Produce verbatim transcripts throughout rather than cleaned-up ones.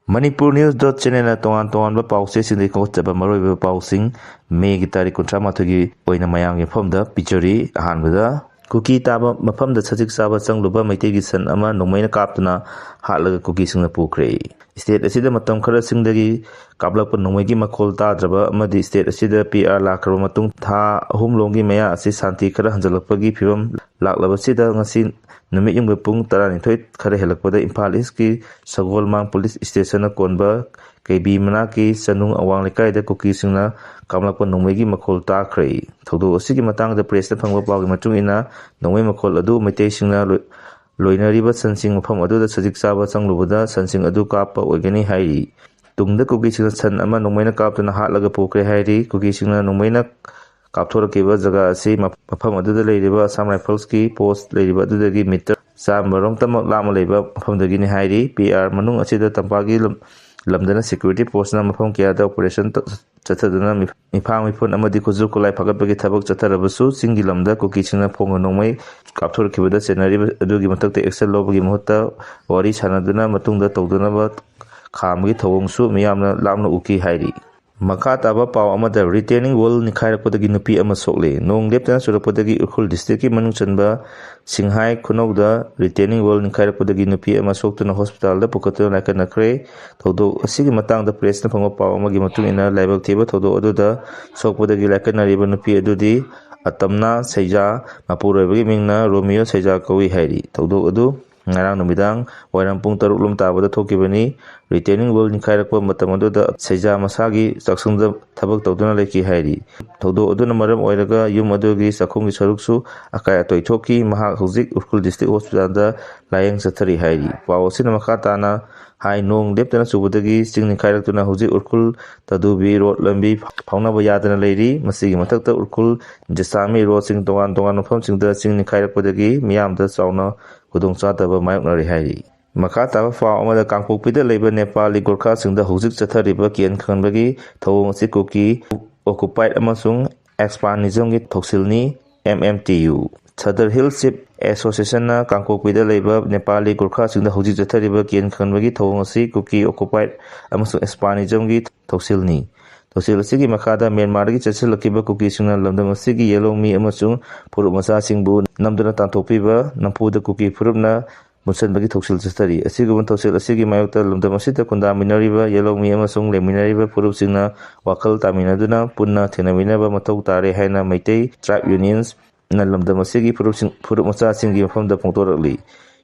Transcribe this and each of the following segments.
Manipur News dot channelꯅ ꯇꯣꯉꯥꯟ ꯇꯣꯉꯥꯟꯕ ꯄꯥꯎꯆꯦꯁꯤꯡꯗꯒꯤ ꯈꯣꯝꯒꯠꯆꯕ ꯃꯔꯨꯑꯣꯏꯕ ꯄꯥꯎꯁꯤꯡ ꯃꯦꯒꯤ ꯇꯥꯔꯤꯛ ꯀꯨꯟꯊ꯭ꯔꯥ ꯃꯥꯊꯣꯏꯒꯤ ꯑꯣꯏꯅ ꯃꯌꯥꯝꯒꯤ ꯃꯐꯝꯗ ꯄꯤꯖꯔꯤ꯫ ꯑꯍꯥꯟꯕꯗ, ꯀꯨꯀꯤ ꯇꯥꯕ ꯃꯐꯝꯗ ꯁꯖꯤꯛ ꯆꯥꯕ ꯆꯪꯂꯨꯕ ꯃꯩꯇꯩꯒꯤ ꯁꯟ ꯑꯃ ꯅꯣꯡꯃꯩꯅ ꯀꯥꯞꯇꯨꯅ ꯍꯥꯠꯂꯒ ꯀꯨꯀꯤꯁꯤꯡꯅ ꯄꯨꯈ꯭ꯔꯦ꯫ ꯁ꯭ꯇꯦꯠ ꯑꯁꯤꯗ ꯃꯇꯝ ꯈꯔ ꯆꯤꯡꯗꯒꯤ ꯀꯥꯞꯂꯛꯄ ꯅꯣꯡꯃꯩꯒꯤ ꯃꯈꯣꯜ ꯇꯥꯗ꯭ꯔꯕ ꯑꯃꯗꯤ ꯁ꯭ꯇꯦꯠ ꯑꯁꯤꯗ ꯄꯤ ꯑꯥꯔ ꯂꯥꯛꯈ꯭ꯔꯕ ꯃꯇꯨꯡ ꯊꯥ ꯑꯍꯨꯝ ꯂꯣꯝꯒꯤ ꯃꯌꯥ ꯑꯁꯤ ꯁꯥꯟꯇꯤ ꯈꯔ ꯍꯟꯖꯤꯜꯂꯛꯄꯒꯤ ꯐꯤꯕꯝ ꯂꯥꯛꯂꯕꯁꯤꯗ, ꯉꯁꯤ ꯅꯨꯃꯤꯠ ꯌꯨꯡꯕ ꯄꯨꯡ ꯇꯔꯥꯅꯤꯊꯣꯏ ꯈꯔ ꯍꯦꯜꯂꯛꯄꯗ ꯏꯝꯐꯥꯜ ꯏꯁꯀꯤ ꯁꯒꯣꯜꯃꯥꯡ ꯄꯨꯂꯤꯁ ꯁ꯭ꯇꯦꯁꯟꯅ ꯀꯣꯟꯕ ꯀꯩꯕꯤ ꯃꯅꯥꯛꯀꯤ ꯆꯅꯨꯡ ꯑꯋꯥꯡ ꯂꯩꯀꯥꯏꯗ ꯀꯨꯀꯤꯁꯤꯡꯅ ꯀꯥꯞꯂꯛꯄ ꯅꯣꯡꯃꯩꯒꯤ ꯃꯈꯣꯜ ꯇꯥꯈ꯭ꯔꯦ꯫ ꯊꯧꯗꯣꯛ ꯑꯁꯤꯒꯤ ꯃꯇꯥꯡꯗ ꯄ꯭ꯔꯦꯁꯅ ꯐꯪꯕ ꯄꯥꯎꯒꯤ ꯃꯇꯨꯡ ꯏꯟꯅ, ꯅꯣꯡꯃꯩ ꯃꯈꯣꯜ ꯑꯗꯨ ꯃꯩꯇꯩꯁꯤꯡꯅ ꯂꯣꯏ-, ꯂꯣꯏꯅꯔꯤꯕ ꯁꯟꯁꯤꯡ ꯃꯐꯝ ꯑꯗꯨꯗ ꯁꯖꯤꯛ ꯆꯥꯕ ꯆꯪꯂꯨꯕꯗ ꯁꯟꯁꯤꯡ ꯑꯗꯨ ꯀꯥꯞꯄ ꯑꯣꯏꯒꯅꯤ ꯍꯥꯏꯔꯤ꯫ ꯇꯨꯡꯗ ꯀꯨꯀꯤꯁꯤꯡꯅ ꯁꯟ ꯑꯃ ꯅꯣꯡꯃꯩꯅ ꯀꯥꯞꯇꯨꯅ ꯍꯥꯠꯂꯒ ꯄꯨꯈ꯭ꯔꯦ ꯍꯥꯏꯔꯤ꯫ ꯀꯨꯀꯤꯁꯤꯡꯅ ꯅꯣꯡꯃꯩꯅ ꯀꯥꯞꯊꯣꯔꯛꯈꯤꯕ ꯖꯒꯥ ꯑꯁꯤ ꯃꯐꯝ ꯑꯗꯨꯗ ꯂꯩꯔꯤꯕ ꯑꯁꯥꯝ ꯔꯥꯏꯐꯜꯁꯀꯤ ꯄꯣꯁ ꯂꯩꯔꯤꯕ ꯑꯗꯨꯗꯒꯤ ꯃꯤꯇꯔ ꯆꯥꯝꯃꯔꯣꯝꯇꯃꯛ ꯂꯥꯞꯅ ꯂꯩꯕ ꯃꯐꯝꯗꯒꯤꯅꯤ ꯍꯥꯏꯔꯤ꯫ ꯄꯤ ꯑꯥꯔ ꯃꯅꯨꯡ ꯑꯁꯤꯗ ꯇꯝꯄꯥꯛꯀꯤ ꯂꯝ-, ꯂꯝꯗꯅ ꯁꯦꯀ꯭ꯌꯨꯔꯤꯇꯤ ꯐꯣꯔꯁꯅ ꯃꯐꯝ ꯀꯌꯥꯗ ꯑꯣꯄꯔꯦꯁꯟ ꯇ-, ꯆꯠꯊꯗꯨꯅ ꯃꯤ-, ꯃꯤꯐꯥ ꯃꯤꯐꯨꯟ ꯑꯃꯗꯤ ꯈꯨꯠꯁꯨ ꯈꯨꯠꯂꯥꯏ ꯐꯒꯠꯄꯒꯤ ꯊꯕꯛ ꯆꯠꯊꯔꯕꯁꯨ, ꯆꯤꯡꯒꯤ ꯂꯝꯗ ꯀꯨꯀꯤꯁꯤꯡꯅ ꯐꯣꯡꯕ ꯅꯣꯡꯃꯩ ꯀꯥꯞꯊꯣꯔꯛꯈꯤꯕꯗ ꯆꯦꯟꯅꯔꯤꯕ ꯑꯗꯨꯒꯤ ꯃꯊꯛꯇ ꯑꯦꯛꯁꯟ ꯂꯧꯕꯒꯤ ꯃꯍꯨꯠꯇ ꯋꯥꯔꯤ ꯁꯥꯟꯅꯗꯨꯅ ꯃꯇꯨꯡꯗ ꯇꯧꯗꯅꯕ ꯈꯥꯝꯕꯒꯤ ꯊꯧꯑꯣꯡꯁꯨ ꯃꯤꯌꯥꯝꯅ ꯂꯥꯞꯅ ꯎꯈꯤ ꯍꯥꯏꯔꯤ꯫ ꯃꯈꯥ ꯇꯥꯕ ꯄꯥꯎ ꯑꯃꯗ, retaining wall ꯅꯤꯡꯈꯥꯏꯔꯛꯄꯗꯒꯤ ꯅꯨꯄꯤ ꯑꯃ ꯁꯣꯛꯂꯦ꯫ ꯅꯣꯡ ꯂꯦꯞꯇꯅ ꯆꯨꯔꯛꯄꯗꯒꯤ ꯎꯈ꯭ꯔꯨꯜ ꯗꯤꯁꯇ꯭ꯔꯤꯛꯀꯤ ꯃꯅꯨꯡ ꯆꯟꯕ ꯁꯤꯡꯍꯥꯏ ꯈꯨꯅꯧꯗ retaining wall ꯅꯤꯡꯈꯥꯏꯔꯛꯄꯗꯒꯤ ꯅꯨꯄꯤ ꯑꯃ ꯁꯣꯛꯇꯨꯅ ꯍꯣꯁꯄꯤꯇꯥꯜꯗ ꯄꯨꯈꯠꯇꯨꯅ ꯂꯥꯏꯀꯠꯅꯈ꯭ꯔꯦ꯫ ꯊꯧꯗꯣꯛ ꯑꯁꯤꯒꯤ ꯃꯇꯥꯡꯗ ꯄ꯭ꯔꯦꯁꯅ ꯐꯪꯕ ꯄꯥꯎ ꯑꯃꯒꯤ ꯃꯇꯨꯡ ꯏꯟꯅ, ꯂꯥꯏꯕꯛ ꯊꯤꯕ ꯊꯧꯗꯣꯛ ꯑꯗꯨꯗ ꯁꯣꯛꯄꯗꯒꯤ ꯂꯥꯏꯀꯠꯅꯔꯤꯕ ꯅꯨꯄꯤ ꯑꯗꯨꯗꯤ ꯑꯇꯝꯅꯥ ꯁꯩꯖꯥ, ꯃꯄꯨꯔꯣꯏꯕꯒꯤ ꯃꯤꯡꯅ ꯔꯣꯃꯤꯌꯣ ꯁꯩꯖꯥ ꯀꯧꯏ ꯍꯥꯏꯔꯤ꯫ ꯊꯧꯗꯣꯛ ꯑꯗꯨ ꯉꯔꯥꯡ ꯅꯨꯃꯤꯗꯥꯡ ꯋꯥꯏꯔꯝ ꯄꯨꯡ ꯇꯔꯨꯛ ꯂꯣꯝ ꯇꯥꯕꯗ ꯊꯣꯛꯈꯤꯕꯅꯤ꯫ Retaining wall ꯅꯤꯡꯈꯥꯏꯔꯛꯄ ꯃꯇꯝ ꯑꯗꯨꯗ ꯁꯩꯖꯥ ꯃꯁꯥꯒꯤ ꯆꯥꯛꯁꯪꯗ ꯊꯕꯛ ꯇꯧꯗꯨꯅ ꯂꯩꯈꯤ ꯍꯥꯏꯔꯤ꯫ ꯊꯧꯗꯣꯛ ꯑꯗꯨꯅ ꯃꯔꯝ ꯑꯣꯏꯔꯒ ꯌꯨꯝ ꯑꯗꯨꯒꯤ ꯆꯥꯛꯈꯨꯝꯒꯤ ꯁꯔꯨꯛꯁꯨ ꯑꯀꯥꯏ ꯑꯇꯣꯏ ꯊꯣꯛꯈꯤ꯫ ꯃꯍꯥꯛ ꯍꯧꯖꯤꯛ ꯎꯈ꯭ꯔꯨꯜ ꯗꯤꯁꯇ꯭ꯔꯤꯛ ꯍꯣꯁꯄꯤꯇꯥꯜꯗ ꯂꯥꯌꯦꯡ ꯆꯠꯊꯔꯤ ꯍꯥꯏꯔꯤ꯫ ꯄꯥꯎ ꯑꯁꯤꯅ ꯃꯈꯥ ꯇꯥꯅ ꯍꯥꯏ, ꯅꯣꯡ ꯂꯦꯞꯇꯅ ꯆꯨꯕꯗꯒꯤ ꯆꯤꯡ ꯅꯤꯡꯈꯥꯏꯔꯛꯇꯨꯅ ꯍꯧꯖꯤꯛ ꯎꯈ꯭ꯔꯨꯜ ꯇꯗꯨꯕꯤ ꯔꯣꯗ ꯂꯝꯕꯤ ꯐꯥꯎꯅꯕ ꯌꯥꯗꯅ ꯂꯩꯔꯤ꯫ ꯃꯁꯤꯒꯤ ꯃꯊꯛꯇ ꯎꯈ꯭ꯔꯨꯜ ꯖꯤꯁꯥꯃꯤ ꯔꯣꯗꯁꯤꯡ ꯇꯣꯉꯥꯟ ꯇꯣꯉꯥꯟꯕ ꯃꯐꯝꯁꯤꯡꯗ ꯆꯤꯡ ꯅꯤꯡꯈꯥꯏꯔꯛꯄꯗꯒꯤ ꯃꯤꯌꯥꯝꯗ ꯆꯥꯎꯅ ꯈꯨꯗꯣꯡꯆꯥꯗꯕ ꯃꯥꯌꯣꯛꯅꯔꯤ ꯍꯥꯏꯔꯤ꯫ ꯃꯈꯥ ꯇꯥꯕ ꯄꯥꯎ ꯑꯃꯗ, ꯀꯥꯡꯄꯣꯛꯄꯤꯗ ꯂꯩꯕ ꯅꯦꯄꯥꯂꯤ ꯒꯣꯔꯈꯥꯁꯤꯡꯗ ꯍꯧꯖꯤꯛ ꯆꯠꯊꯔꯤꯕ ꯀꯤꯍꯟ ꯈꯪꯍꯟꯕꯒꯤ ꯊꯧꯑꯣꯡ ꯑꯁꯤ ꯀꯨꯀꯤ ꯑꯣꯀꯨꯄꯥꯏꯠ ꯑꯃꯁꯨꯡ ꯑꯦꯛꯁꯄꯥꯟꯅꯤꯖꯝꯒꯤ ꯊꯧꯁꯤꯜꯅꯤ, M M T U. Sadar Hill Chief Association ꯅ ꯀꯥꯡꯄꯣꯛꯄꯤꯗ ꯂꯩꯕ ꯅꯦꯄꯥꯂꯤ ꯒꯨꯔꯈꯥꯁꯤꯡꯗ ꯍꯧꯖꯤꯛ ꯆꯠꯊꯔꯤꯕ ꯀꯦꯟ ꯈꯟꯕꯒꯤ ꯊꯧꯑꯣꯡ ꯑꯁꯤ ꯀꯨꯀꯤ ꯑꯣꯀꯨꯄꯥꯏꯗ ꯑꯃꯁꯨꯡ ꯑꯦꯁꯄꯥꯅꯤꯖꯝꯒꯤ ꯊꯧꯁꯤꯜꯅꯤ꯫ ꯊꯧꯁꯤꯜ ꯑꯁꯤꯒꯤ ꯃꯈꯥꯗ ꯃ꯭ꯌꯥꯟꯃꯥꯔꯗꯒꯤ ꯆꯦꯟꯁꯤꯜꯂꯛꯈꯤꯕ ꯀꯨꯀꯤꯁꯤꯡꯅ ꯂꯝꯗꯝ ꯑꯁꯤꯒꯤ ꯌꯦꯜꯍꯧꯃꯤ ꯑꯃꯁꯨꯡ ꯐꯨꯔꯨꯞ ꯃꯆꯥꯁꯤꯡꯕꯨ ꯅꯝꯗꯨꯅ ꯇꯥꯟꯊꯣꯛꯄꯤꯕ ꯅꯝꯐꯨꯗ ꯀꯨꯀꯤ ꯐꯨꯔꯨꯞꯅ ꯄꯨꯟꯁꯤꯟꯕꯒꯤ ꯊꯧꯁꯤꯜ ꯆꯠꯊꯔꯤ꯫ ꯑꯁꯤꯒꯨꯝꯕ ꯊꯧꯁꯤꯜ ꯑꯁꯤꯒꯤ ꯃꯥꯌꯣꯛꯇ ꯂꯝꯗꯝ ꯑꯁꯤꯗ ꯈꯨꯟꯗꯥꯃꯤꯟꯅꯔꯤꯕ ꯌꯦꯜꯍꯧꯃꯤ ꯑꯃꯁꯨꯡ ꯂꯩꯃꯤꯟꯅꯔꯤꯕ ꯐꯨꯔꯨꯞꯁꯤꯡꯅ ꯋꯥꯈꯜ ꯇꯥꯃꯤꯟꯅꯗꯨꯅ ꯄꯨꯟꯅ ꯊꯦꯡꯅꯃꯤꯟꯅꯕ ꯃꯊꯧ ꯇꯥꯔꯦ ꯍꯥꯏꯅ ꯃꯩꯇꯩ Tribe Unions ꯅ ꯂꯝꯗꯝ ꯑꯁꯤꯒꯤ ꯐꯨꯔꯨꯞꯁꯤꯡ, ꯐꯨꯔꯨꯞ ꯃꯆꯥꯁꯤꯡꯒꯤ ꯃꯐꯝꯗ ꯐꯣꯡꯗꯣꯔꯛꯂꯤ꯫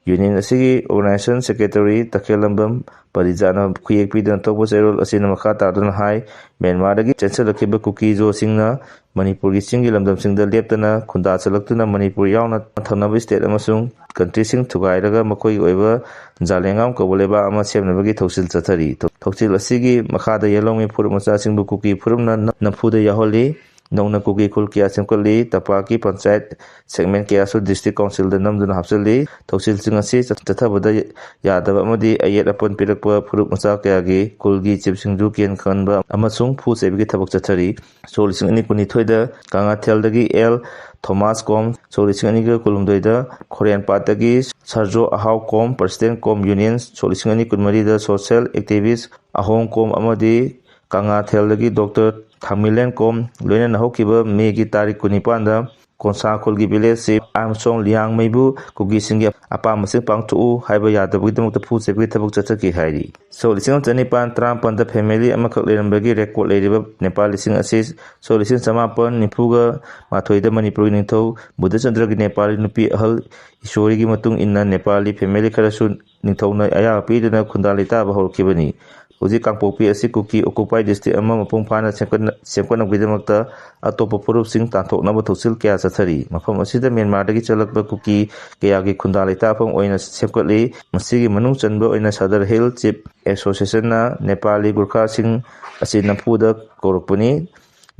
Union ꯑꯁꯤꯒꯤ Organization Secretary ꯇꯈꯦꯜꯂꯝꯕꯝ ꯄꯔꯤꯖꯥꯠꯅ ꯈꯨꯌꯦꯛ ꯄꯤꯗꯨꯅ ꯊꯣꯛꯄ ꯆꯦꯔꯣꯜ ꯑꯁꯤꯅ ꯃꯈꯥ ꯇꯥꯗꯨꯅ ꯍꯥꯏ, ꯃ꯭ꯌꯥꯟꯃꯥꯔꯗꯒꯤ ꯆꯦꯟꯁꯤꯜꯂꯛꯈꯤꯕ ꯀꯨꯀꯤꯖꯣꯁꯤꯡꯅ ꯃꯅꯤꯄꯨꯔꯒꯤ ꯆꯤꯡꯒꯤ ꯂꯝꯗꯝꯁꯤꯡꯗ ꯂꯦꯞꯇꯅ ꯈꯨꯟꯗꯥ ꯆꯠꯂꯛꯇꯨꯅ ꯃꯅꯤꯄꯨꯔ ꯌꯥꯎꯅ ꯊꯪꯅꯕ state ꯑꯃꯁꯨꯡ countryꯁꯤꯡ ꯊꯨꯒꯥꯏꯔꯒ ꯃꯈꯣꯏꯒꯤ ꯑꯣꯏꯕ ꯖꯥꯂꯦꯡꯉꯥꯝ ꯀꯧꯕ ꯂꯩꯕꯥꯛ ꯑꯃ ꯁꯦꯝꯅꯕꯒꯤ ꯊꯧꯁꯤꯜ ꯆꯠꯊꯔꯤ꯫ ꯊꯧꯁꯤꯜ ꯑꯁꯤꯒꯤ ꯃꯈꯥꯗ ꯌꯦꯜꯍꯧꯃꯤ ꯐꯨꯔꯨꯞ ꯃꯆꯥꯁꯤꯡꯕꯨ ꯀꯨꯀꯤ ꯐꯨꯔꯨꯞꯅ ꯅꯝꯐꯨꯗ ꯌꯥꯎꯍꯜꯂꯤ꯫ ꯅꯧꯅ ꯀꯨꯀꯤ ꯈꯨꯜ ꯀꯌꯥ ꯁꯦꯝꯒꯠꯂꯤ꯫ ꯇꯄꯥꯛꯀꯤ ꯄꯟꯆꯥꯌꯠ segment ꯀꯌꯥꯁꯨ district councilꯗ ꯅꯝꯗꯨꯅ ꯍꯥꯞꯆꯤꯜꯂꯤ꯫ ꯊꯧꯁꯤꯜꯁꯤꯡ ꯑꯁꯤ ꯆꯠꯊꯕꯗ ꯌꯥꯗꯕ ꯑꯃꯗꯤ ꯑꯌꯦꯠ ꯑꯄꯟ ꯄꯤꯔꯛꯄ ꯐꯨꯔꯨꯞ ꯃꯆꯥ ꯀꯌꯥꯒꯤ ꯈꯨꯜꯒꯤ chiefꯁꯤꯡꯁꯨ ꯀꯦꯟ ꯈꯟꯕ ꯑꯃꯁꯨꯡ ꯐꯨ ꯆꯩꯕꯒꯤ ꯊꯕꯛ ꯆꯠꯊꯔꯤ꯫ ꯁꯣꯛ ꯂꯤꯁꯤꯡ ꯑꯅꯤ ꯀꯨꯟꯅꯤꯊꯣꯏꯗ ꯀꯪꯂꯥꯊꯦꯜꯗꯒꯤ ꯑꯦꯜ ꯊꯣꯃꯥꯁ ꯀꯣꯝ, ꯁꯣꯛ ꯂꯤꯁꯤꯡ ꯑꯅꯤꯒ ꯀꯨꯟꯍꯨꯝꯗꯣꯏꯗ ꯈꯣꯔꯦꯟꯄꯥꯠꯇꯒꯤ ꯁꯔꯖꯣ ꯑꯍꯥꯎ ꯀꯣꯝ, President ꯀꯣꯝ Union, ꯁꯣꯛ ꯂꯤꯁꯤꯡ ꯑꯅꯤ ꯀꯨꯟꯃꯔꯤꯗ social activist ꯑꯍꯣꯡ ꯀꯣꯝ ꯑꯃꯗꯤ ꯀꯪꯂꯥꯊꯦꯜꯗꯒꯤ Doctor ꯊꯥꯃꯤꯂꯦꯟ ꯀꯣꯝ ꯂꯣꯏꯅꯅ ꯍꯧꯈꯤꯕ ꯃꯦꯒꯤ ꯇꯥꯔꯤꯛ ꯀꯨꯟꯅꯤꯄꯥꯟꯗ ꯀꯣꯟꯁꯥ ꯈꯨꯜꯒꯤ village chief ꯑꯥꯔꯝꯁꯇ꯭ꯔꯣꯡ ꯂꯤꯌꯥꯡꯃꯩꯕꯨ ꯀꯨꯀꯤꯁꯤꯡꯒꯤ ꯑꯄꯥꯝꯕꯁꯤꯡ ꯄꯥꯡꯊꯣꯛꯎ ꯍꯥꯏꯕ ꯌꯥꯗꯕꯒꯤꯗꯃꯛꯇ ꯐꯨ ꯆꯩꯕꯒꯤ ꯊꯕꯛ ꯆꯠꯊꯈꯤ ꯍꯥꯏꯔꯤ꯫ ꯁꯣꯛ ꯂꯤꯁꯤꯡ ꯑꯃ ꯆꯅꯤꯄꯥꯟ ꯇꯔꯥꯃꯥꯄꯟꯗ family ꯑꯃꯈꯛ ꯂꯩꯔꯝꯕꯒꯤ record ꯂꯩꯔꯤꯕ ꯅꯦꯄꯥꯂꯤꯁꯤꯡ ꯑꯁꯤ ꯁꯣꯛ ꯂꯤꯁꯤꯡ ꯆꯃꯥꯄꯟ ꯅꯤꯐꯨꯒ ꯃꯥꯊꯣꯏꯗ ꯃꯅꯤꯄꯨꯔꯒꯤ ꯅꯤꯡꯊꯧ ꯕꯨꯙꯆꯟꯗ꯭ꯔꯒꯤ ꯅꯦꯄꯥꯂꯤ ꯅꯨꯄꯤ ꯑꯍꯜ ꯏꯁꯣꯔꯤꯒꯤ ꯃꯇꯨꯡ ꯏꯟꯅ ꯅꯦꯄꯥꯂꯤ family ꯈꯔꯁꯨ ꯅꯤꯡꯊꯧꯅ ꯑꯌꯥꯕ ꯄꯤꯗꯨꯅ ꯈꯨꯟꯗꯥ ꯂꯩꯇꯥꯕ ꯍꯧꯔꯛꯈꯤꯕꯅꯤ꯫ ꯍꯧꯖꯤꯛ ꯀꯥꯡꯄꯣꯛꯄꯤ ꯑꯁꯤ ꯀꯨꯀꯤ occupied district ꯑꯃ ꯃꯄꯨꯡ ꯐꯥꯅ ꯁꯦꯝꯒꯠꯅ-, ꯁꯦꯝꯒꯠꯅꯕꯒꯤꯗꯃꯛꯇ ꯑꯇꯣꯞꯄ ꯐꯨꯔꯨꯞꯁꯤꯡ ꯇꯥꯟꯊꯣꯛꯅꯕ ꯊꯧꯁꯤꯜ ꯀꯌꯥ ꯆꯠꯊꯔꯤ꯫ ꯃꯐꯝ ꯑꯁꯤꯗ ꯃ꯭ꯌꯥꯟꯃꯥꯔꯗꯒꯤ ꯆꯠꯂꯛꯄ ꯀꯨꯀꯤ ꯀꯌꯥꯒꯤ ꯈꯨꯟꯗꯥ ꯂꯩꯇꯥꯐꯝ ꯑꯣꯏꯅ ꯁꯦꯝꯒꯠꯂꯤ꯫ ꯃꯁꯤꯒꯤ ꯃꯅꯨꯡ ꯆꯟꯕ ꯑꯣꯏꯅ ꯁꯗꯔ ꯍꯤꯜ ꯆꯤꯐ ꯑꯦꯁꯣꯁꯤꯌꯦꯁꯟꯅ ꯅꯦꯄꯥꯂꯤ ꯒꯨꯔꯈꯥꯁꯤꯡ ꯑꯁꯤ ꯅꯝꯐꯨꯗ ꯀꯧꯔꯛꯄꯅꯤ꯫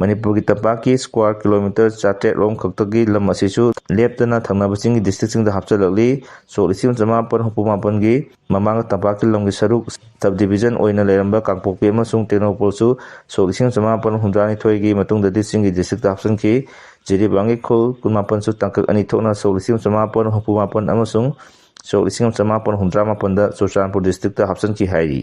ꯃꯅꯤꯄꯨꯔꯒꯤ ꯇꯝꯄꯥꯛꯀꯤ square kilometre ꯆꯥꯇ꯭ꯔꯦꯠ ꯔꯣꯝ ꯈꯛꯇꯒꯤ ꯂꯝ ꯑꯁꯤꯁꯨ ꯂꯦꯞꯇꯅ ꯊꯪꯅꯕ ꯆꯤꯡꯒꯤ district ꯁꯤꯡꯗ ꯍꯥꯞꯆꯤꯜꯂꯛꯂꯤ꯫ ꯁꯣꯛ ꯂꯤꯁꯤꯡ ꯑꯃ ꯆꯃꯥꯄꯟ ꯍꯨꯝꯐꯨ ꯃꯥꯄꯟꯒꯤ ꯃꯃꯥꯡꯗ ꯇꯝꯄꯥꯛꯀꯤ ꯂꯝꯒꯤ ꯁꯔꯨꯛ subdivision ꯑꯣꯏꯅ ꯂꯩꯔꯝꯕ ꯀꯥꯡꯄꯣꯛꯄꯤ ꯑꯃꯁꯨꯡ ꯇꯦꯡꯅꯧꯄꯜꯁꯨ ꯁꯣꯛ ꯂꯤꯁꯤꯡ ꯑꯃ ꯆꯃꯥꯄꯟ ꯍꯨꯝꯗ꯭ꯔꯥꯅꯤꯊꯣꯏꯒꯤ ꯃꯇꯨꯡꯗꯗꯤ ꯆꯤꯡꯒꯤ district ꯇ ꯍꯥꯞꯆꯤꯟꯈꯤ꯫ ꯖꯤꯔꯤꯕꯥꯝꯒꯤ ꯈꯨꯜ ꯀꯨꯟꯃꯥꯄꯟꯁꯨ ꯇꯥꯡꯀꯛ ꯑꯅꯤ ꯊꯣꯛꯅ ꯁꯣꯛ ꯂꯤꯁꯤꯡ ꯑꯃ ꯆꯃꯥꯄꯟ ꯍꯨꯝꯐꯨ ꯃꯥꯄꯟ ꯑꯃꯁꯨꯡ ꯁꯣꯛ ꯂꯤꯁꯤꯡ ꯑꯃ ꯆꯃꯥꯄꯟ ꯍꯨꯝꯗ꯭ꯔꯥ ꯃꯥꯄꯟꯗ ꯆꯨꯔꯆꯥꯟꯄꯨꯔ district ꯇ ꯍꯥꯞꯆꯤꯟꯈꯤ ꯍꯥꯏꯔꯤ꯫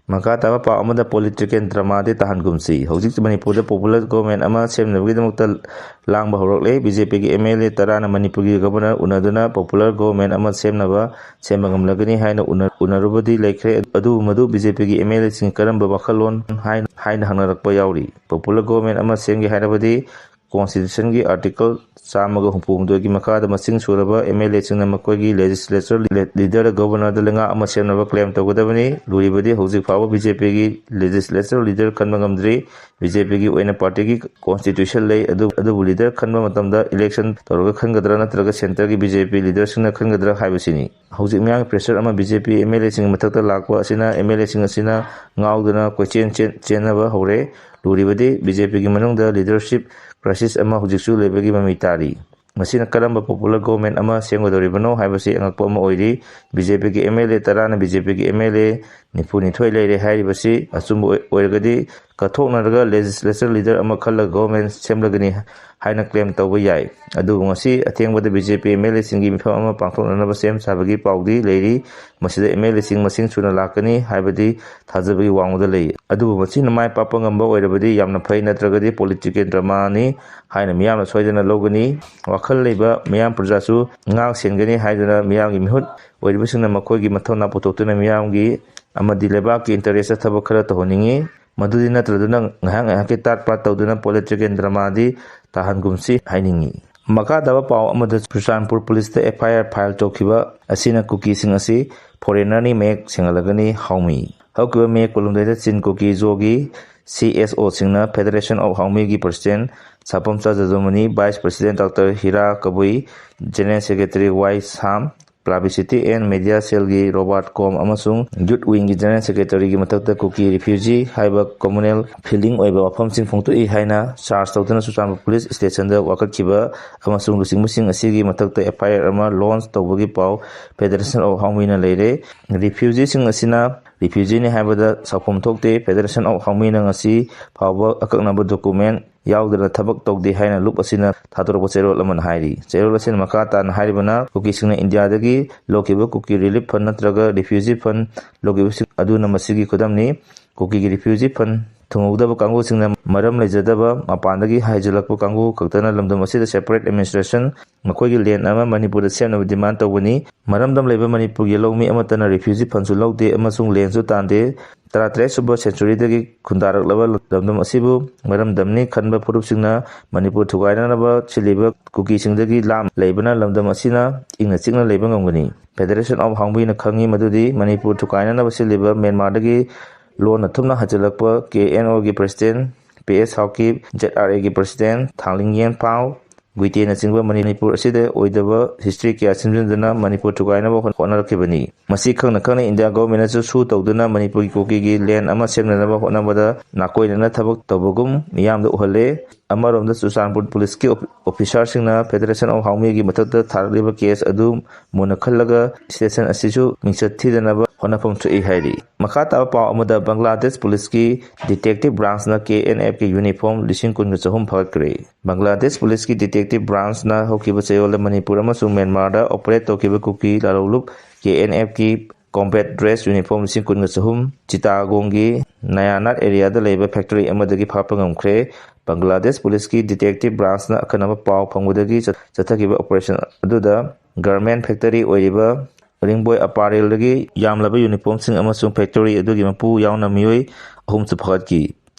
ꯃꯈꯥ ꯇꯥꯕ ꯄꯥꯎ ꯑꯃꯗ political drama ꯗꯤ ꯇꯥꯍꯟꯒꯨꯝꯁꯤ꯫ ꯍꯧꯖꯤꯛ ꯃꯅꯤꯄꯨꯔꯗ popular government ꯑꯃ ꯁꯦꯝꯅꯕꯒꯤꯗꯃꯛꯇ ꯂꯥꯡꯕ ꯍꯧꯔꯛꯂꯦ꯫ ꯕꯤ ꯖꯦ ꯄꯤꯒꯤ ꯑꯦꯝ ꯑꯦꯜ ꯑꯦ ꯇꯔꯥꯅ ꯃꯅꯤꯄꯨꯔꯒꯤ governor ꯎꯅꯗꯨꯅ popular government ꯑꯃ ꯁꯦꯝꯅꯕ, ꯁꯦꯝꯕ ꯉꯝꯂꯒꯅꯤ ꯍꯥꯏꯅ ꯎꯅ-, ꯎꯅꯔꯨꯕꯗꯤ ꯂꯩꯈ꯭ꯔꯦ꯫ ꯑꯗꯨꯕꯨ ꯃꯗꯨ ꯕꯤ ꯖꯦ ꯄꯤꯒꯤ ꯑꯦꯝ ꯑꯦꯜ ꯑꯦꯁꯤꯡ ꯀꯔꯝꯕ ꯋꯥꯈꯜꯂꯣꯟ ꯍꯥꯏꯅ, ꯍꯥꯏꯅ ꯍꯪꯅꯔꯛꯄ ꯌꯥꯎꯔꯤ꯫ Popular government ꯑꯃ ꯁꯦꯝꯒꯦ ꯍꯥꯏꯔꯕꯗꯤ constitution ꯒꯤ article ꯆꯥꯝꯃꯒ ꯍꯨꯝꯐꯨ ꯍꯨꯝꯗꯣꯏꯒꯤ ꯃꯈꯥꯗ ꯃꯁꯤꯡ ꯁꯨꯔꯕ ꯑꯦꯝ ꯑꯦꯜ ꯑꯦꯁꯤꯡꯅ ꯃꯈꯣꯏꯒꯤ legislature leader ꯗ governor ꯗ ꯂꯩꯉꯥꯛ ꯑꯃ ꯁꯦꯝꯅꯕ claim ꯇꯧꯒꯗꯕꯅꯤ꯫ ꯂꯨꯔꯤꯕꯗꯤ ꯍꯧꯖꯤꯛ ꯐꯥꯎꯕ ꯕꯤ ꯖꯦ ꯄꯤꯒꯤ legislature leader ꯈꯟꯕ ꯉꯝꯗ꯭ꯔꯤ꯫ ꯕꯤ ꯖꯦ ꯄꯤꯒꯤ ꯑꯣꯏꯅ party ꯒꯤ constitution ꯂꯩ, ꯑꯗꯨ-, ꯑꯗꯨꯕꯨ leader ꯈꯟꯕ ꯃꯇꯝꯗ election ꯇꯧꯔꯒ ꯈꯟꯒꯗ꯭ꯔꯥ ꯅꯠꯇ꯭ꯔꯒ centre ꯒꯤ ꯕꯤ ꯖꯦ ꯄꯤ leader ꯁꯤꯡꯅ ꯈꯟꯒꯗ꯭ꯔꯥ ꯍꯥꯏꯕꯁꯤꯅꯤ꯫ ꯍꯧꯖꯤꯛ ꯃꯤꯌꯥꯝꯒꯤ pressure ꯑꯃ B J P M L ꯑꯦꯁꯤꯡꯒꯤ ꯃꯊꯛꯇ ꯂꯥꯛꯄ ꯑꯁꯤꯅ ꯑꯦꯝ ꯑꯦꯜ ꯑꯦꯁꯤꯡ ꯑꯁꯤꯅ ꯉꯥꯎꯗꯨꯅ ꯀꯣꯏꯆꯦꯟ ꯆꯦꯟ-, ꯆꯦꯟꯅꯕ ꯍꯧꯔꯦ꯫ ꯂꯨꯔꯤꯕꯗꯤ ꯕꯤ ꯖꯦ ꯄꯤꯒꯤ ꯃꯅꯨꯡꯗ leadership crisis ꯑꯃ ꯍꯧꯖꯤꯛꯁꯨ ꯂꯩꯕꯒꯤ ꯃꯃꯤ ꯇꯥꯔꯤ꯫ ꯃꯁꯤꯅ ꯀꯔꯝꯕ popular government ꯑꯃ ꯁꯦꯝꯒꯗꯧꯔꯤꯕꯅꯣ ꯍꯥꯏꯕꯁꯤ ꯑꯉꯛꯄ ꯑꯃ ꯑꯣꯏꯔꯤ꯫ ꯕꯤ ꯖꯦ ꯄꯤꯒꯤ ꯑꯦꯝ ꯑꯦꯜ ꯑꯦ ꯇꯔꯥꯅ ꯕꯤ ꯖꯦ ꯄꯤꯒꯤ ꯑꯦꯝ ꯑꯦꯜ ꯑꯦ ꯅꯤꯐꯨ ꯅꯤꯊꯣꯏ ꯂꯩꯔꯦ ꯍꯥꯏꯔꯤꯕꯁꯤ ꯑꯆꯨꯝꯕ ꯑꯣꯏ-, ꯑꯣꯏꯔꯒꯗꯤ ꯀꯠꯊꯣꯛꯅꯔꯒ legislature leader ꯑꯃ ꯈꯜꯂꯒ government ꯁꯦꯝꯂꯒꯅꯤ ꯍꯥꯏꯅ claim ꯇꯧꯕ ꯌꯥꯏ꯫ ꯑꯗꯨꯕꯨ ꯉꯁꯤ ꯑꯊꯦꯡꯕꯗ B J P M L ꯑꯦꯁꯤꯡꯒꯤ ꯃꯤꯐꯝ ꯑꯃ ꯄꯥꯡꯊꯣꯛꯅꯅꯕ ꯁꯦꯝ ꯁꯥꯕꯒꯤ ꯄꯥꯎꯗꯤ ꯂꯩꯔꯤ꯫ ꯃꯁꯤꯗ ꯑꯦꯝ ꯑꯦꯜ ꯑꯦꯁꯤꯡ ꯃꯁꯤꯡ ꯁꯨꯅ ꯂꯥꯛꯀꯅꯤ ꯍꯥꯏꯕꯗꯤ ꯊꯥꯖꯕꯒꯤ ꯋꯥꯡꯃꯗ ꯂꯩ꯫ ꯑꯗꯨꯕꯨ ꯃꯁꯤꯅ ꯃꯥꯏ ꯄꯥꯛꯄ ꯉꯝꯕ ꯑꯣꯏꯔꯕꯗꯤ ꯌꯥꯝꯅ ꯐꯩ, ꯅꯠꯇ꯭ꯔꯒꯗꯤ political drama ꯅꯤ ꯍꯥꯏꯅ ꯃꯤꯌꯥꯝꯅ ꯁꯣꯏꯗꯅ ꯂꯧꯒꯅꯤ꯫ ꯋꯥꯈꯜ ꯂꯩꯕ ꯃꯤꯌꯥꯝ ꯄ꯭ꯔꯖꯥꯁꯨ ꯉꯥꯛ ꯁꯦꯟꯒꯅꯤ ꯍꯥꯏꯗꯨꯅ ꯃꯤꯌꯥꯝꯒꯤ ꯃꯤꯍꯨꯠ ꯑꯣꯏꯔꯤꯕꯁꯤꯡꯅ ꯃꯈꯣꯏꯒꯤ ꯃꯊꯧꯅꯥ ꯄꯨꯊꯣꯛꯇꯨꯅ ꯃꯤꯌꯥꯝꯒꯤ ꯑꯃꯗꯤ ꯂꯩꯕꯥꯛꯀꯤ interest ꯇ ꯊꯕꯛ ꯈꯔ ꯇꯧꯍꯟꯅꯤꯡꯏ꯫ ꯃꯗꯨꯗꯤ ꯅꯠꯇ꯭ꯔꯗꯨꯅ ꯉꯥꯏꯍꯥꯛ ꯉꯥꯏꯍꯥꯛꯀꯤ ꯇꯥꯠ ꯄꯥꯠ ꯇꯧꯗꯨꯅ political drama ꯗꯤ ꯇꯥꯍꯟꯒꯨꯝꯁꯤ ꯍꯥꯏꯅꯤꯡꯏ꯫ ꯃꯈꯥ ꯇꯥꯕ ꯄꯥꯎ ꯑꯃꯗ ꯆꯨꯔꯆꯥꯟꯄꯨꯔ ꯄꯨꯂꯤꯁꯇ ꯑꯦꯐ ꯑꯥꯏ ꯑꯥꯔ file ꯇꯧꯈꯤꯕ ꯑꯁꯤꯅ ꯀꯨꯀꯤꯁꯤꯡ ꯑꯁꯤ foreigner ꯅꯤ ꯃꯌꯦꯛ ꯁꯦꯡꯍꯜꯂꯒꯅꯤ ꯍꯥꯎꯃꯤ꯫ ꯍꯧꯈꯤꯕ ꯃꯦ ꯀꯨꯟꯍꯨꯝꯗꯣꯏꯗ ꯆꯤꯟ ꯀꯨꯀꯤ ꯖꯣꯒꯤ ꯁꯤ ꯑꯦꯁ ꯑꯣꯁꯤꯡꯅ Federation of Haomi ꯒꯤ president Sapamcha Jadumani, vice president doctor Hira Kabui, general secretary Y Sam, Publicity and Media Cellꯒꯤ Robert Kom ꯑꯃꯁꯨꯡ Youth Wingꯒꯤ General Secretaryꯒꯤ ꯃꯊꯛꯇ Kuki Refugee ꯍꯥꯏꯕ communal feeling ꯑꯣꯏꯕ ꯋꯥꯐꯝꯁꯤꯡ ꯐꯣꯡꯗꯣꯛꯏ ꯍꯥꯏꯅ charge ꯇꯧꯗꯨꯅ ꯆꯨꯔꯆꯥꯟꯄꯨꯔ Police Stationꯗ ꯋꯥꯀꯠꯈꯤꯕ ꯑꯃꯁꯨꯡ ꯂꯨꯆꯤꯡꯕꯁꯤꯡ ꯑꯁꯤꯒꯤ ꯃꯊꯛꯇ F I R ꯑꯃ launch ꯇꯧꯕꯒꯤ ꯄꯥꯎ Federation of Haomeeꯅ ꯂꯩꯔꯦ꯫ Refugeeꯁꯤꯡ ꯑꯁꯤꯅ refugeeꯅꯤ ꯍꯥꯏꯕꯗ ꯁꯥꯎꯐꯝ ꯊꯣꯛꯇꯦ꯫ Federation of Haomeeꯅ ꯉꯁꯤ ꯐꯥꯎꯕ ꯑꯀꯛꯅꯕ document ꯌꯥꯎꯗꯅ ꯊꯕꯛ ꯇꯧꯗꯦ ꯍꯥꯏꯅ ꯂꯨꯞ ꯑꯁꯤꯅ ꯊꯥꯗꯣꯔꯛꯄ ꯆꯦꯔꯣꯜ ꯑꯃꯅ ꯍꯥꯏꯔꯤ꯫ ꯆꯦꯔꯣꯜ ꯑꯁꯤꯅ ꯃꯈꯥ ꯇꯥꯅ ꯍꯥꯏꯔꯤꯕꯅ, ꯀꯨꯀꯤꯁꯤꯡꯅ ꯏꯟꯗꯤꯌꯥꯗꯒꯤ ꯂꯧꯈꯤꯕ Kuki Relief Fund ꯅꯠꯇ꯭ꯔꯒ Refugee Fund ꯂꯧꯈꯤꯕꯁꯤꯡ ꯑꯗꯨꯅ ꯃꯁꯤꯒꯤ ꯈꯨꯗꯝꯅꯤ꯫ ꯀꯨꯀꯤꯒꯤ Refugee Fund ꯊꯨꯡꯍꯧꯗꯕ ꯀꯥꯡꯕꯨꯁꯤꯡꯅ ꯃꯔꯝ ꯂꯩꯖꯗꯕ ꯃꯄꯥꯟꯗꯒꯤ ꯍꯥꯏꯖꯤꯜꯂꯛꯄ ꯀꯥꯡꯕꯨ ꯈꯛꯇꯅ ꯂꯝꯗꯝ ꯑꯁꯤꯗ separate administration, ꯃꯈꯣꯏꯒꯤ land ꯑꯃ ꯃꯅꯤꯄꯨꯔꯗ ꯁꯦꯝꯅꯕ demand ꯇꯧꯕꯅꯤ꯫ ꯃꯔꯝꯗꯝ ꯂꯩꯕ ꯃꯅꯤꯄꯨꯔꯒꯤ ꯂꯧꯃꯤ ꯑꯃꯠꯇꯅ refugeeꯐundꯁꯨ ꯂꯧꯗꯦ ꯑꯃꯁꯨꯡ landꯁꯨ ꯇꯥꯟꯗꯦ꯫ ꯇꯔꯥꯇꯔꯦꯠ ꯁꯨꯕ centuryꯗꯒꯤ ꯈꯨꯟꯗꯥꯔꯛꯂꯕ ꯂꯝꯗꯝ ꯑꯁꯤꯕꯨ ꯃꯔꯝꯗꯝꯅꯤ ꯈꯟꯕ ꯐꯨꯔꯨꯞꯁꯤꯡꯅ ꯃꯅꯤꯄꯨꯔ ꯊꯨꯒꯥꯏꯅꯅꯕ ꯁꯤꯜꯂꯤꯕ ꯀꯨꯀꯤꯁꯤꯡꯗꯒꯤ ꯂꯥꯞꯅ ꯂꯩꯕꯅ ꯂꯝꯗꯝ ꯑꯁꯤꯅ ꯏꯪꯅ ꯆꯤꯛꯅ ꯂꯩꯕ ꯉꯝꯒꯅꯤ꯫ Federation of Haomeeꯅ ꯈꯪꯏ ꯃꯗꯨꯗꯤ ꯃꯅꯤꯄꯨꯔ ꯊꯨꯒꯥꯏꯅꯅꯕ ꯁꯤꯜꯂꯤꯕ ꯃ꯭ꯌꯥꯟꯃꯥꯔꯗꯒꯤ ꯂꯣꯟꯅ ꯊꯨꯞꯅ ꯍꯟꯖꯤꯜꯂꯛꯄ K N Oꯒꯤ President P S Haokip, Z R Aꯒꯤ President Thanglingyeng Phao, ꯒꯨꯏꯇꯦꯅꯆꯤꯡꯕ Manipur ꯑꯁꯤꯗ ꯑꯣꯏꯗꯕ history ꯀꯌꯥ ꯁꯦꯝꯖꯤꯟꯗꯨꯅ ꯃꯅꯤꯄꯨꯔ ꯊꯨꯒꯥꯏꯅꯕ ꯍꯣꯠꯅꯔꯛꯈꯤꯕꯅꯤ꯫ ꯃꯁꯤ ꯈꯪꯅ ꯈꯪꯅ India governmentꯅꯁꯨ ꯁꯨ ꯇꯧꯗꯨꯅ ꯃꯅꯤꯄꯨꯔꯒꯤ ꯀꯨꯀꯤꯒꯤ land ꯑꯃ ꯁꯦꯝꯅꯅꯕ ꯍꯣꯠꯅꯕꯗ ꯅꯥꯀꯣꯏꯅꯅ ꯊꯕꯛ ꯇꯧꯕꯒꯨꯝ ꯃꯤꯌꯥꯝꯗ ꯎꯍꯜꯂꯦ꯫ ꯑꯃꯔꯣꯝꯗ ꯆꯨꯔꯆꯥꯟꯄꯨꯔ Policeꯀꯤ ꯑꯣꯐ-, officerꯁꯤꯡꯅ Federation of Haomeeꯒꯤ ꯃꯊꯛꯇ ꯊꯥꯔꯛꯂꯤꯕ case ꯑꯗꯨ ꯃꯨꯟꯅ ꯈꯜꯂꯒ station ꯑꯁꯤꯁꯨ ꯃꯤꯡꯆꯠ ꯊꯤꯗꯅꯕ ꯍꯣꯠꯅꯐꯝ ꯊꯣꯛꯏ ꯍꯥꯏꯔꯤ꯫ ꯃꯈꯥ ꯇꯥꯕ ꯄꯥꯎ ꯑꯃꯗ, Bangladesh Policeꯀꯤ detective branchꯅ K N Fꯀꯤ uniform ꯂꯤꯁꯤꯡ ꯀꯨꯟꯒ ꯆꯍꯨꯝ ꯐꯒꯠꯈ꯭ꯔꯦ꯫ ꯕꯪꯒ꯭ꯂꯥꯗꯦꯁ Policeꯀꯤ detective branchꯅ ꯍꯧꯈꯤꯕ ꯆꯌꯣꯜꯗ ꯃꯅꯤꯄꯨꯔ ꯑꯃꯁꯨꯡ ꯃ꯭ꯌꯥꯟꯃꯥꯔꯗ operate ꯇꯧꯈꯤꯕ ꯀꯨꯀꯤ ꯂꯥꯂꯣꯡꯂꯨꯞ K N Fꯀꯤ combat dress uniform ꯂꯤꯁꯤꯡ ꯀꯨꯟꯒ ꯆꯍꯨꯝ ꯆꯤꯇꯥꯒꯣꯡꯒꯤ ꯅꯌꯥꯅꯥꯠ areaꯗ ꯂꯩꯕ factory ꯑꯃꯗꯒꯤ ꯐꯥꯕ ꯉꯝꯈ꯭ꯔꯦ꯫ ꯕꯪꯒ꯭ꯂꯥꯗꯦꯁ Policeꯀꯤ detective branchꯅ ꯑꯈꯟꯅꯕ ꯄꯥꯎ ꯐꯪꯕꯗꯒꯤ ꯆꯠ-, ꯆꯠꯊꯈꯤꯕ operation ꯑꯗꯨꯗ garment factory ꯑꯣꯏꯔꯤꯕ ꯔꯤꯡꯕꯣꯏ Apparelꯗꯒꯤ ꯌꯥꯝꯂꯕ uniformꯁꯤꯡ ꯑꯃꯁꯨꯡ factory ꯑꯗꯨꯒꯤ ꯃꯄꯨ ꯌꯥꯎꯅ ꯃꯤꯑꯣꯏ ꯑꯍꯨꯝꯁꯨ ꯐꯒꯠꯈꯤ꯫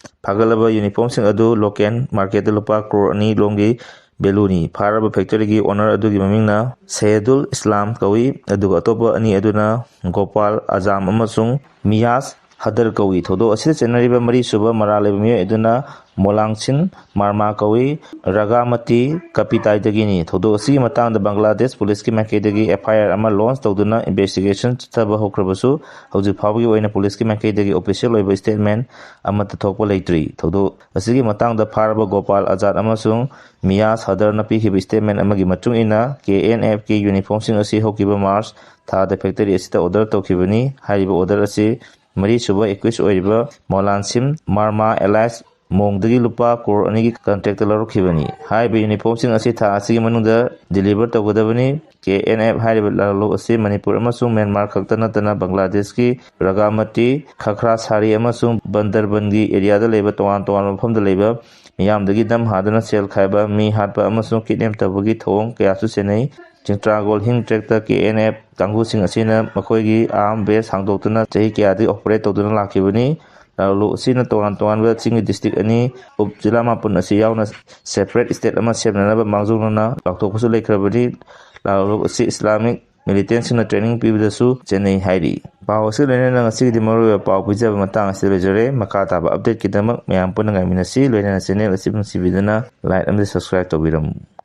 ꯐꯒꯠꯂꯕ uniformꯁꯤꯡ ꯑꯗꯨ local marketꯇ ꯂꯨꯄꯥ crore ꯑꯅꯤ ꯂꯣꯝꯒꯤ valueꯅꯤ꯫ ꯐꯥꯔꯕ factoryꯒꯤ owner ꯑꯗꯨꯒꯤ ꯃꯃꯤꯡꯅ ꯁꯦꯍꯗꯨꯜ ꯏꯁꯂꯥꯝ ꯀꯧꯏ, ꯑꯗꯨꯒ ꯑꯇꯣꯞꯄ ꯑꯅꯤ ꯑꯗꯨꯅ ꯒꯣꯄꯥꯜ ꯑꯖꯥꯝ ꯑꯃꯁꯨꯡ ꯃꯤꯌꯥꯁ ꯍꯗꯔ ꯀꯧꯏ꯫ ꯊꯧꯗꯣꯛ ꯑꯁꯤꯗ ꯆꯦꯟꯅꯔꯤꯕ ꯃꯔꯤꯁꯨꯕ ꯃꯔꯥꯜ ꯂꯩꯕ ꯃꯤꯑꯣꯏ ꯑꯗꯨꯅ ꯃꯣꯂꯥꯡꯁꯤꯟ ꯃꯥꯔꯃꯥ ꯀꯧꯏ, ꯔꯒꯥꯃꯇꯤ ꯀꯄꯤꯇꯥꯏꯗꯒꯤꯅꯤ꯫ ꯊꯧꯗꯣꯛ ꯑꯁꯤꯒꯤ ꯃꯇꯥꯡꯗ ꯕꯪꯒ꯭ꯂꯥꯗꯦꯁ ꯄꯨꯂꯤꯁꯀꯤ ꯃꯥꯏꯀꯩꯗꯒꯤ ꯑꯦꯐ ꯑꯥꯏ ꯑꯥꯔ ꯑꯃ ꯂꯣꯟꯆ ꯇꯧꯗꯨꯅ ꯏꯟꯚꯦꯁꯇꯤꯒꯦꯁꯟ ꯆꯠꯊꯕ ꯍꯧꯈ꯭ꯔꯕꯁꯨ, ꯍꯧꯖꯤꯛ ꯐꯥꯎꯕꯒꯤ ꯑꯣꯏꯅ ꯄꯨꯂꯤꯁꯀꯤ ꯃꯥꯏꯀꯩꯗꯒꯤ ꯑꯣꯐꯤꯁꯤꯌꯦꯜ ꯑꯣꯏꯕ ꯁ꯭ꯇꯦꯠꯃꯦꯟ ꯑꯃꯠꯇ ꯊꯣꯛꯄ ꯂꯩꯇ꯭ꯔꯤ꯫ ꯊꯧꯗꯣꯛ ꯑꯁꯤꯒꯤ ꯃꯇꯥꯡꯗ ꯐꯥꯔꯕ ꯒꯣꯄꯥꯜ ꯑꯖꯥꯗ ꯑꯃꯁꯨꯡ ꯃꯤꯌꯥ ꯁꯗꯔꯅ ꯄꯤꯈꯤꯕ ꯁ꯭ꯇꯦꯠꯃꯦꯟ ꯑꯃꯒꯤ ꯃꯇꯨꯡ ꯏꯟꯅ, ꯀꯦ ꯑꯦꯟ ꯑꯦꯐꯀꯤ ꯌꯨꯅꯤꯐꯣꯔꯝꯁꯤꯡ ꯑꯁꯤ ꯍꯧꯈꯤꯕ ꯃꯥꯔꯆ ꯊꯥꯗ ꯐꯦꯛꯇꯔꯤ ꯑꯁꯤꯗ ꯑꯣꯔꯗꯔ ꯇꯧꯈꯤꯕꯅꯤ꯫ ꯍꯥꯏꯔꯤꯕ ꯑꯣꯔꯗꯔ ꯑꯁꯤ ꯃꯔꯤꯁꯨꯕ ꯑꯦꯀ꯭ꯌꯨꯁ ꯑꯣꯏꯔꯤꯕ ꯃꯣꯂꯥꯟꯁꯤꯝ ꯃꯥꯔꯃꯥ ꯑꯦꯂꯥꯏꯁ ꯃꯣꯡꯗꯒꯤ ꯂꯨꯄꯥ ꯀ꯭ꯔꯣꯔ ꯑꯅꯤꯒꯤ ꯀꯟꯇ꯭ꯔꯦꯛꯇ ꯂꯧꯔꯛꯈꯤꯕꯅꯤ꯫ ꯍꯥꯏꯔꯤꯕ ꯌꯨꯅꯤꯐꯣꯔꯝꯁꯤꯡ ꯑꯁꯤ ꯊꯥ ꯑꯁꯤꯒꯤ ꯃꯅꯨꯡꯗ ꯗꯤꯂꯤꯚꯔ ꯇꯧꯒꯗꯕꯅꯤ꯫ ꯀꯦ ꯑꯦꯟ ꯑꯦꯐ ꯍꯥꯏꯔꯤꯕ ꯂꯥꯂꯣꯡ ꯑꯁꯤ ꯃꯅꯤꯄꯨꯔ ꯑꯃꯁꯨꯡ ꯃ꯭ꯌꯥꯟꯃꯥꯔ ꯈꯛꯇ ꯅꯠꯇꯅ ꯕꯪꯒ꯭ꯂꯥꯗꯦꯁꯀꯤ ꯔꯒꯥꯃꯇꯤ, ꯈꯈ꯭ꯔꯥ ꯁꯥꯔꯤ ꯑꯃꯁꯨꯡ ꯕꯟꯗꯔꯕꯟꯒꯤ ꯑꯦꯔꯤꯌꯥꯗ ꯂꯩꯕ ꯇꯣꯉꯥꯟ ꯇꯣꯉꯥꯟꯕ ꯃꯐꯝꯗ ꯂꯩꯕ ꯃꯤꯌꯥꯝꯗꯒꯤ ꯗꯝ ꯍꯥꯗꯨꯅ ꯁꯦꯜ ꯈꯥꯏꯕ, ꯃꯤ ꯍꯥꯠꯄ ꯑꯃꯁꯨꯡ ꯀꯤꯗꯅꯦꯞ ꯇꯧꯕꯒꯤ ꯊꯧꯑꯣꯡ ꯀꯌꯥꯁꯨ ꯆꯦꯟꯅꯩ꯫ ꯆꯤꯡꯇ꯭ꯔꯥꯒꯣꯜ ꯍꯤꯜ ꯇ꯭ꯔꯦꯛꯇ ꯀꯦ ꯑꯦꯟ ꯑꯦꯐ ꯀꯥꯡꯕꯨꯁꯤꯡ ꯑꯁꯤꯅ ꯃꯈꯣꯏꯒꯤ ꯑꯥꯔꯝ ꯕꯦꯁ ꯍꯥꯡꯗꯣꯛꯇꯨꯅ ꯆꯍꯤ ꯀꯌꯥꯗꯒꯤ ꯑꯣꯄꯔꯦꯠ ꯇꯧꯗꯨꯅ ꯂꯥꯛꯈꯤꯕꯅꯤ꯫ ꯂꯥꯂꯣꯡ ꯑꯁꯤꯅ ꯇꯣꯉꯥꯟ ꯇꯣꯉꯥꯟꯕ ꯆꯤꯡꯒꯤ ꯗꯤꯁꯇ꯭ꯔꯤꯛ ꯑꯅꯤ, ꯎꯞ ꯖꯤꯂꯥ ꯃꯥꯄꯟ ꯑꯁꯤ ꯌꯥꯎꯅ ꯁꯦꯄꯔꯦꯠ ꯁ꯭ꯇꯦꯠ ꯑꯃ ꯁꯦꯝꯅꯅꯕ ꯃꯥꯡꯖꯧꯅꯅ ꯂꯥꯎꯊꯣꯛꯄꯁꯨ ꯂꯩꯈ꯭ꯔꯕꯅꯤ꯫ ꯂꯥꯂꯣꯡ ꯑꯁꯤ ꯏꯁꯂꯥꯃꯤꯛ ꯃꯤꯂꯤꯇꯦꯟꯁꯤꯡꯅ ꯇ꯭ꯔꯦꯅꯤꯡ ꯄꯤꯕꯗꯁꯨ ꯆꯦꯟꯅꯩ ꯍꯥꯏꯔꯤ꯫ ꯄꯥꯎ ꯑꯁꯤꯒ ꯂꯣꯏꯅꯅ ꯉꯁꯤꯒꯤꯗꯤ ꯃꯔꯨꯑꯣꯏꯕ ꯄꯥꯎ ꯄꯤꯖꯕ ꯃꯇꯥꯡ ꯑꯁꯤꯗ ꯂꯣꯏꯖꯔꯦ꯫ ꯃꯈꯥ ꯇꯥꯕ ꯑꯞꯗꯦꯠꯀꯤꯗꯃꯛ ꯃꯌꯥꯝ ꯄꯨꯟꯅ ꯉꯥꯏꯃꯤꯟꯅꯁꯤ꯫ ꯂꯣꯏꯅꯅ ꯆꯦꯅꯦꯜ ꯑꯁꯤ ꯅꯨꯡꯁꯤꯕꯤꯗꯨꯅ ꯂꯥꯏꯛ ꯑꯃꯗꯤ ꯁꯕꯁꯀ꯭ꯔꯥꯏꯕ ꯇꯧꯕꯤꯔꯝꯃꯨ꯫